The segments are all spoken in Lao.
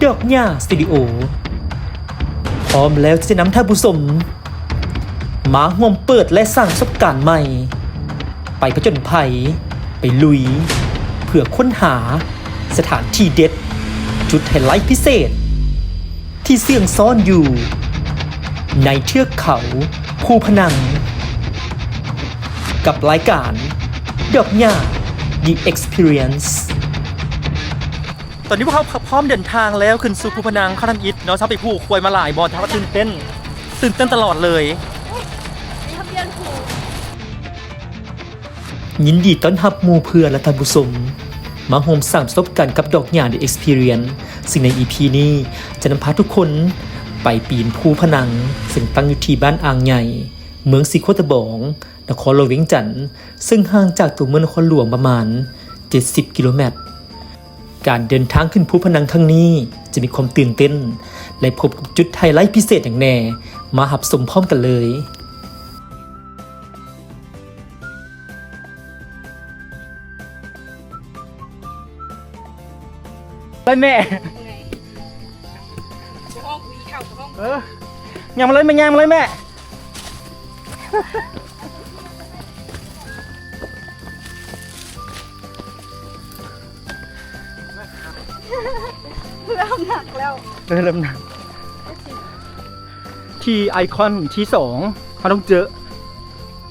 ດອກຫຍ້າສະຕູດິໂອ ພ້ອມແລ້ວທີ່ຈະນຳທ່ານຜູ້ຊົມມາຮ່ວມເປີດ ແລະ ສ້າງປະສົບການໃໝ່, ໄປຜະຈົນໄພ ໄປລຸຍ ເພື່ອຄົ້ນຫາສະຖານທີ່ເດັດ, ຈຸດໄຮໄລພິເສດທີ່ເຊື່ອງຊ້ອນຢູ່ໃນເທືອກເຂົາພູພະນັງ ກັບລາຍການດອກຫຍ້າ The Experience. ຕອນນີ້ພວກເຮົາ ພ- ພ້ອມເດີນທາງແລ້ວ ຂຶ້ນສູ່ພູພະນັງຄັ້ງທຳອິດເນາະ. ເຮົາໄປຜູກຄວາຍມາຫຼາຍບ່ອນ ແຕ່ວ່າຕື່ນເຕັ້ນ ຕື່ນເຕັ້ນຕະຫຼອດເລີຍ. ຍິນດີຕ້ອນຮັບໝູ່ເພື່ອນ ແລະ ທ່ານຜູ້ຊົມ ມາຮ່ວມສ້າງປະສົບການກັບດອກຫຍ້າ The Experience ຊຶ່ງໃນອີພີນີ້ຈະນຳພາທຸກຄົນໄປປີນພູພະນັງ ເຊິ່ງຕັ້ງຢູ່ທີ່ບ້ານອ່າງໃຫຍ່ ເມືອງສີໂຄດຕະບອງ ນະຄອນຫຼວງວຽງຈັນ ເຊິ່ງຫ່າງຈາກຕົວເມືອງນະຄອນຫຼວງປະມານເຈັດສິບກິໂລແມັດ. ການເດີນທາງຂຶ້ນພູພະນັງຄັ້ງນີ້ຈະມີຄວາມຕື່ນເຕັ້ນ ແລະ ພົບກັບຈຸດໄຮໄລພິເສດຫຍັງແດ່? ມາຮັບຊົມພ້ອມກັນເລີຍ. ໄປແມ່. ເອີ ຍ່າງມາເລີຍແມ່ ຍ່າງມາເລີຍແມ່. ເລີ່ມໜັກແລ້ວ ເອີ ເລີ່ມໜັກ. ທີ່ໄອຄອນທີສອງ ເຮົາຕ້ອງເຈີ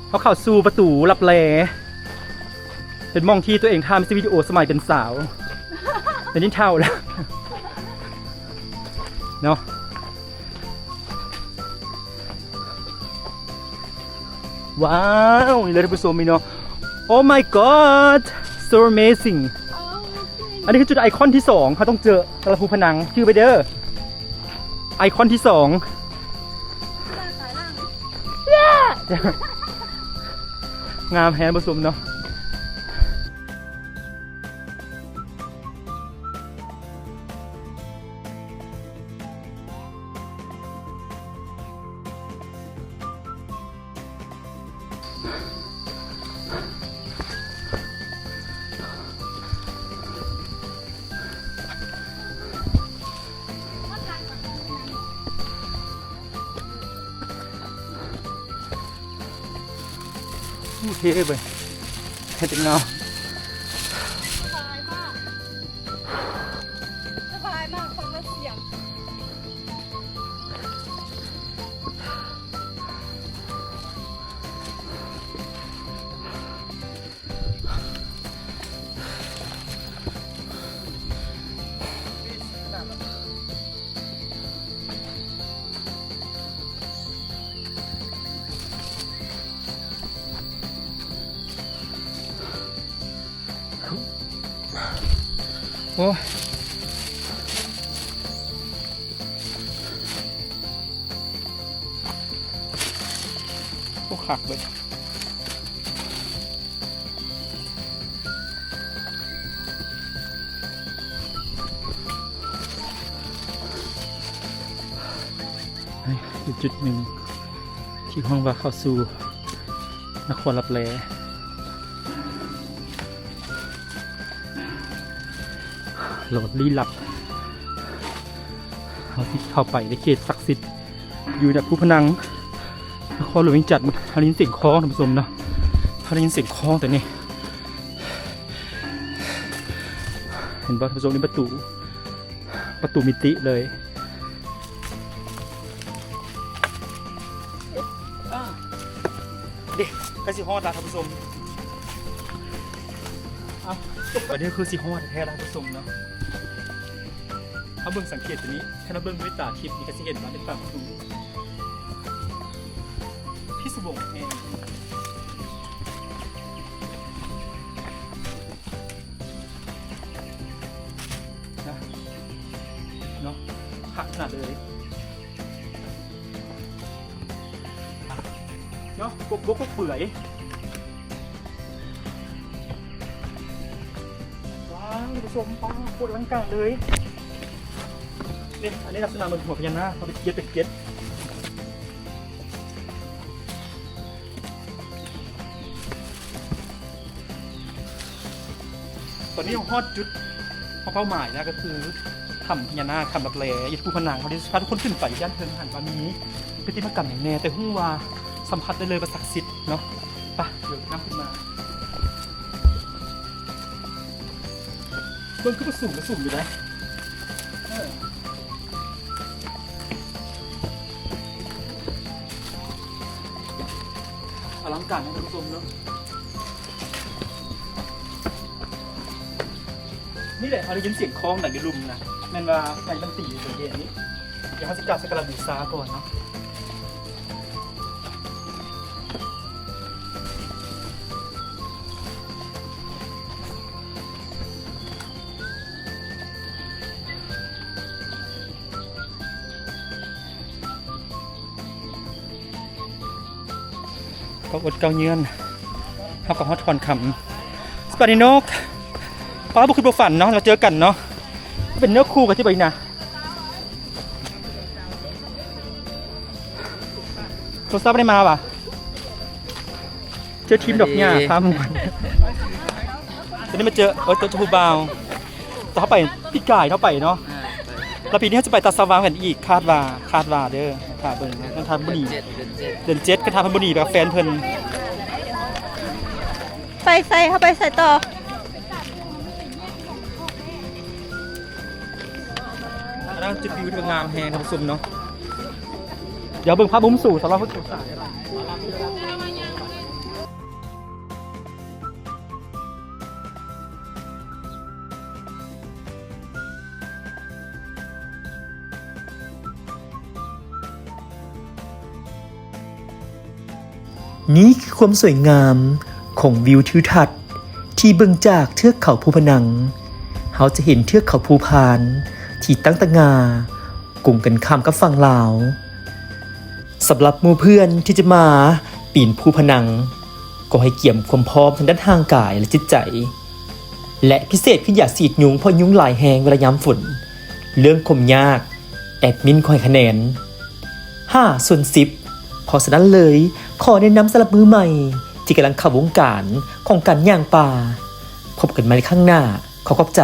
ເຮົາເຂົ້າສູ່ປະຕູລັບແລ ເປັນໝ່ອງທີ່ຕົວເອງຖ່າຍມິວສິກວິດີໂອສະໄໝເປັນສາວ ດຽວນີ້ເຖົ້າແລ້ວເນາະ. ວ້າວ ນີ້ເລີຍທ່ານຜູ້ຊົມ ນີ້ເນາະ. Oh my god, so amazing. ອັນນີ້ຄືຈຸດໄອຄອນທີສອງ ເຮົາຕ້ອງເຈີ ຕະລະພູພະນັງ ຈື່ໄວ້ເດີ ໄອຄອນທີສອງ. ງາມແຮງທ່ານຜູ້ຊົມເນາະ. ໂອເຄເວີຍ ເຮັດຈັງເນາະ. ສະບາຍມາກ ສະບາຍມາກ ຟັງແລ້ວສຽງ. ໂອ້ຍ ໂອ້ ຄັກເວີຍ. ຢູ່ຈຸດໜຶ່ງທີ່ຮ້ອງວ່າເຂົ້າສູ່ນະຄອນລັບແລ ໂລດລີ້ລັບ ເຮົາຊິເຂົ້າໄປໃນເຂດສັກສິດ ຢູ່ໃນພູພະນັງ ນະຄອນຫຼວງວຽງຈັນ. ເຮົາໄດ້ຍິນສຽງຄ້ອງທ່ານຜູ້ຊົມເນາະ ເຮົາໄດ້ຍິນສຽງຄ້ອງແຕ່ນີ້ ເຫັນບໍ່ທ່ານຜູ້ຊົມ? ນີ້ປະຕູ ປະຕູມິຕິເລີຍ. ເດ້ ໃກ້ຊິຮອດລະທ່ານຜູ້ຊົມ. ເອົ້າ ບັດນີ້ຄືຊິຮອດແທ້ໆລະທ່ານຜູ້ຊົມເນາະ. ເຮົາເບິ່ງສັງເກດຕົວນີ້ ຄັນເຮົາເບິ່ງດ້ວຍຕາທິບນີ້ ກໍຊິເຫັນວ່າເປັນປາກປະຕູ ພິສະວົງແຮງນະ ເນາະ ຄັກຂະໜາດເລີຍ. ເນາະ ກົກບົກກົກເປືອຍ ວ້າວ ທ່ານຜູ້ຊົມ ປ້າ ໂຄດອະລັງການເລີຍ. ນີ້ ອັນນີ້ລັກສະນະເໝືອນຫົວພະຍານາກ ເຂົາເປັນເກັດ ເປັນເກັດ. ຕອນນີ້ເຮົາຮອດຈຸດ ເຮົາເປົ້າໝາຍແລ້ວ ກໍຄື ຖ້ຳພະຍານາກ ຖ້ຳລັບແລ ຢູ່ພູພະນັງ. ເຮົາໄດ້ພາທຸກຄົນຂຶ້ນໄປດ້ານເທິງ ຫັ້ນວ່າມີປະຕິມາກຳຫຍັງແດ່ ແຕ່ຮູ້ວ່າສຳຜັດໄດ້ເລີຍວ່າສັກສິດເນາະ. ໄປ ເດີນນຳຂຶ້ນມາ. ເບິ່ງຄືບໍ່ສູງ ກໍສູງຢູ່ເດ້. ເອີ ອະລັງການເນາະ ທ່ານຜູ້ຊົມເນາະ. ນີ້ແຫຼະ ເຮົາໄດ້ຍິນສຽງຄ້ອງດັງຢູ່ລຸ່ມນະ ແມ່ນວ່າໄຟມັນຕີຢູ່ບໍລິເວນນີ້. ດຽວເຮົາຊິກາບສັກກາລະບູຊາກ່ອນເນາະ. ເກົ້າອົດເກົ້າເຍືອນ ເຮົາກໍຮອດຂອນຄຳ. ສະບາຍດີນົກ. ປ້າ ບໍ່ຄິດບໍ່ຝັນເນາະ ມາເຈີກັນເນາະ. ເປັນເນື້ອຄູ່ກັນທີ່ບໍ່ນີ້ນະ. ໂທລະສັບບໍ່ໄດ້ມາຫວາ? ເຈີທີມດອກຫຍ້າ ສະບາຍດີ ພາມ່ວນ. ຕອນນີ້ມາເຈີ ເອີ ເຈີຜູ້ບ່າວ ແຕ່ເຮົາໄປປີກາຍເຮົາໄປເນາະ. ອ່າ ແລ້ວປີນີ້ເຮົາຈະໄປຕາດສະຫວ່າງກັນອີກ ຄາດວ່າ ຄາດວ່າເດີ ຖ້າເບິ່ງ ຕ້ອງຖ້າບໍ່ໜີ ເດືອນເຈັດ ເດືອນເຈັດ ເດືອນເຈັດ ກໍຖ້າເພິ່ນບໍ່ໜີໄປກັບແຟນເພິ່ນ. ໄປໃສ ເຮົາໄປໃສຕໍ່? ອັນນັ້ນຈຸດວິວທີ່ງາມແຮງ ທ່ານຜູ້ຊົມເນາະ. ດຽວເບິ່ງພາບມຸມສູງສຳລັບຜູ້ສາຍ. ນີ້ຄືຄວາມສວຍງາມຂອງວິວທິວທັດທີ່ເບິ່ງຈາກເທືອກເຂົາພູພະນັງ. ເຮົາຈະເຫັນເທືອກເຂົາພູພານທີ່ຕັ້ງຕະຫງ່າກົງກັນຂ້າມກັບຝັ່ງລາວ. ສຳລັບໝູ່ເພື່ອນທີ່ຈະມາປີນພູພະນັງ ກໍໃຫ້ກຽມຄວາມພ້ອມທາງດ້ານຮ່າງກາຍ ແລະ ຈິດໃຈ ແລະ ພິເສດຄືຢາສີດຍຸງ ເພາະຍຸງຫຼາຍແຮງເວລາຍາມຝົນ. ເລື່ອງຄວາມຍາກ ແອດມິນຂໍໃຫ້ຄະແນນຫ້າສ່ວນສິບ ເພາະສະນັ້ນເລີຍ ຂໍແນະນຳສຳລັບມືໃໝ່ທີ່ກຳລັງເຂົ້າວົງການຂອງການຍ່າງປ່າ. ພົບກັນໃໝ່ໃນຄັ້ງໜ້າ. ຂໍຂອບໃຈ.